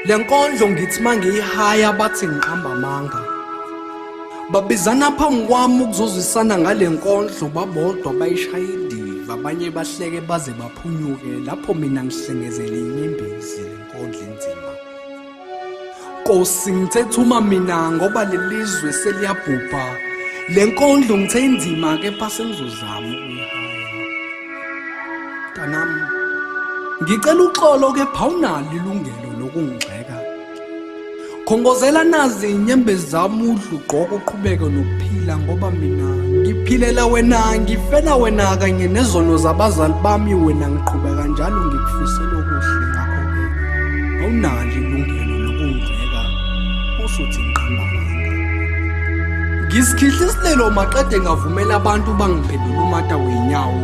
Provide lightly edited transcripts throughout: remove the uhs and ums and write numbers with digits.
Le nkondlo ngithi mangiyihaya bathi ngiqamba amanga. Babizana phambi kwami ukuzozwisana ngale nkondlo babodwa bayishaya indiva abanye bahleke baze baphunyuke lapho mina ngihlengezele inyembezi le nkondlo inzima. Nkosi ngithe thuma mina ngoba lelizwe seliyabhubha. Le nkondlo ngithe inzima kepha sengizozama ukuyihaya. Mntanami, ngicela uxolo kepha awunalo ilungelo lokungigxeka. Khongozela nazi inyembezi zami udle ugqoke uqhubeke nokuphila ngoba mina ngiphilela wena ngifela wena kanye nezono zabazali bami wena ngiqhubeka njalo ngikufisela okuhle ngakho-ke awunalo ilungelo lokungigxeka usuthi ngiqamba amanga. Ngisikhihla isililo maqede ngavumela abantu bangiphendula umata wenyawo.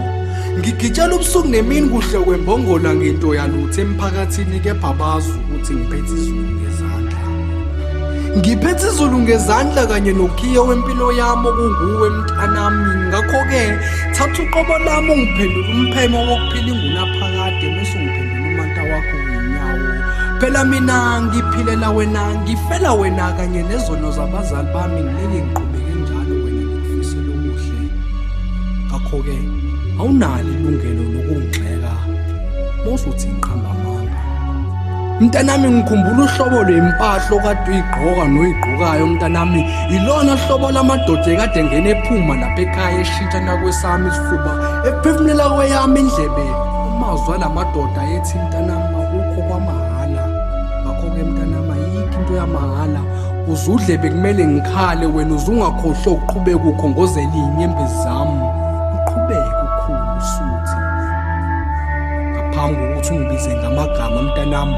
Ngigitshela ubusuku nemini kuhle kwembongola ngento yalutho emphakathini kepha bazi ukuthi ngiphethe izulu ngezandla. Ngiphethe izulu ngezandla kanye nokhiye wempilo yami okunguwe mntanami ngakho-ke thatha uqobo lami ungiphendule umpheme wokuphila ingunaphakade mese ungiphendula umanta wakho ngenyawo. Phela mina ngiphilela wena ngifela wena kanye nezono zabazali bami ngileke ngiqhubeke njalo wena ngikufisela okuhle. Ngakho-ke awunalo ilungelo lokungigxeka mawusuthi ngiqamba amanga. Mntanami ngikhumbula uhlobo lwempahla okade uyigqoka noyigqokayo mntanami ilona hlobo lamadoda ekade ngena ephuma lapha ekhaya eshintsha nakwesami isifuba ephefumulela kweyami indlebe amazwi alamadoda ethi mntanami akukho kwamahhala ngakho-ke mntanami ayikho into yamahhala uzudle bekumele ngikhale wena uzungakhohlwa ukuqhubeka ukhongozela iy'nyembezi zami uqhubeke ukhulu usuthi ngaphambi kokuthi ungibize ngamagama mntanami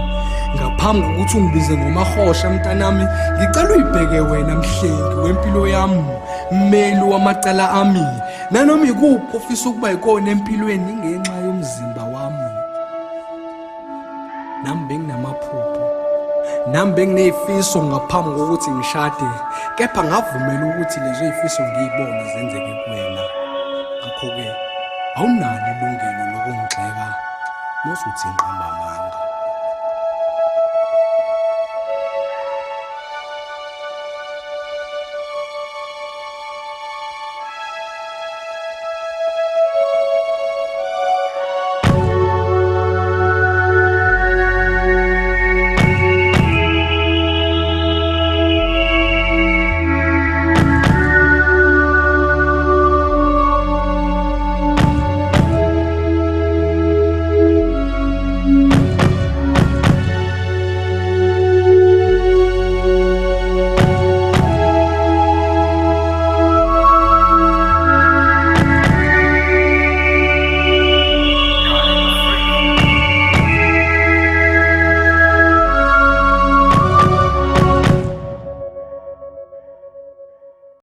ngaphambi kokuthi ungibize ngomahosha mntanami ngicela uyibheke wena mhlengi wempilo yami mmeli wamacala ami nanoma ikuphi ofisa ukuba yikona empilweni ngenxa yomzimba wami Nami benginamaphupho, nami benginezifiso ngaphambi kokuthi ngishade, kepha ngavumela ukuthi lezo zifiso ngiyibone zenzeke kuwena. Ngakho-ke awunalo ilungelo lokungigxeka nosuthi ngiqamba.